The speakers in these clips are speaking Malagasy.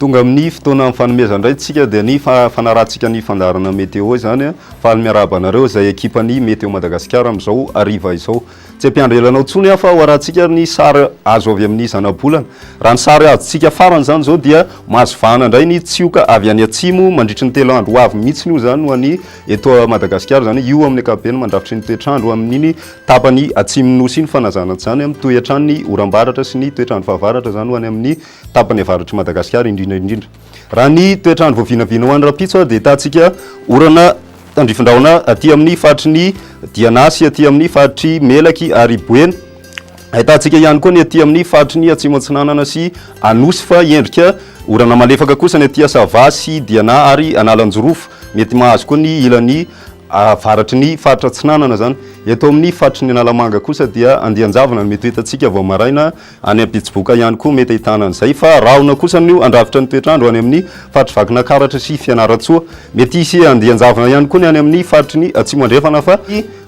Tonga amin'ny fotoana mifanomezana indray tsika dia ny fanarahantsika ny fandaharana météo izany. Faly miarahaba anareo izay ekipan'ny Météo Madagasikara amin'izao hariva izao. Tsy hampiandry ela anao intsony aho fa ho arahantsika ny sary azo avy amin'ny zanabolana. Raha ny sary azontsika farany izany izao dia mahazo vahana indray ny tsioka avy any atsimo mandritry ny 3 andro ho avy mihitsy io izany ho an'ny eto Madagasikara izany hoe io amin'ny ankapobeny mandrafitry ny toetr'andro amin'iny tapany atsimon'ny nosy iny fa na izany na tsy izany mitohy hatrany ny oram-baratra sy ny toetr'andro fahavaratra izany ho any amin'ny tapany avaratr'i Madagasikara indrindra indrindra. Raha ny toetr'andro voavinavina ho an'ny rahampitso dia ahitantsika orana tandrifin-drahona aty amin'ny faritry ny Diana sy aty amin'ny faritry Melaky ary Boeny. Ahitantsika ihany koa ny aty amin'ny faritry ny Atsimo Atsinanana sy Anosy fa endrika orana malefaka kosa ny aty Sava sy Diana ary Analanjirofo. Mety mahazo koa ny ilany avaratry ny faritra Atsinanana izany. Eto amin'ny faritry ny Analamanga kosa dia andian-javona no mety ho hitantsika vao maraina. Any Betsiboka ihany koa mety ahitana an'izay fa rahona kosa no handrafitra ny toetr'andro any amin'ny faritry Vakinakaratra sy Fianarantsoa. Mety hisy andian-javona ihany koa ny any amin'ny faritry ny Atsimo Andrefana fa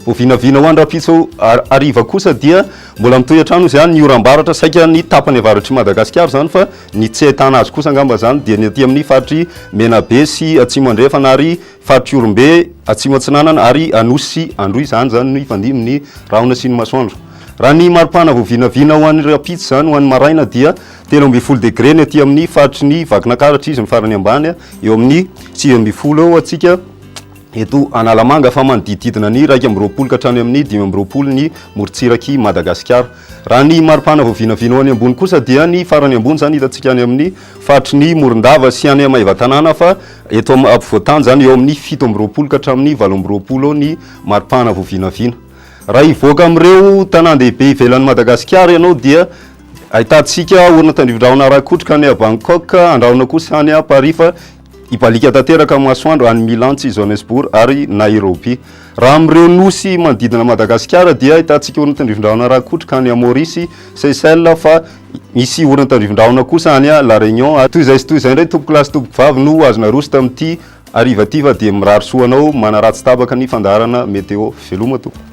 vao vinavina ho any rahampitso hariva kosa dia mbola mitohy hatrany hozy ny oram-baratra saika ny tapany avaratr'i Madagasikara izany fa ny tsy ahitana azy kosa angamba izany dia ny aty amin'ny faritry Menabe sy Atsimo Andrefana ary faritry Ihorombe, Atsimo Atsinanana ary Anosy sy Androy izany izany no hifandimby ny rahona sy ny masoandro. Raha ny maripana vao vinavina ho an'ny rahampitso izany ho an'ny maraina dia 13 degré ny aty amin'ny faritry ny Vakinakaratra izy no farany ambany, eo amin'ny 19 eo antsika eto Analamanga fa manodidididina ny 21 ka hatrany amin'ny 25 ny morontsirak'i Madagasikara. Raha ny maripana vao vinavina ho any ambony kosa dia ny farany ambony izany hitantsika any amin'ny faritry ny Morondava sy any Maevatanàna fa eto ampovoantany izany eo amin'ny 27 ka hatramin'ny 28 eo ny maripana vao vinavina. Raha hivoaka amin'ireo tanàn-dehibe ivelan'i Madagasikara ianao dia ahitantsika orina tandrivindrahona ara-kotroka any Bangkok, andrahona kosa any Paris fa hibaliaka tanteraka ny masoandro any Milan sy Johannesburg ary Nairobi. Raha amin'ireo nosy manodidina an'i Madagasikara dia ahitantsika orina tandrivindrahona ara-kotroka any Maurice, Seychelles fa misy orina tandrivindrahona kosa any La Réunion. Toy izay sy toy izay indray tompokolahy sy tompokovavy no azo naroso tamin'ity hariva ity fa dia mirary soa anao manaratsy tapaka ny fandaharana météo. Veloma tompoko.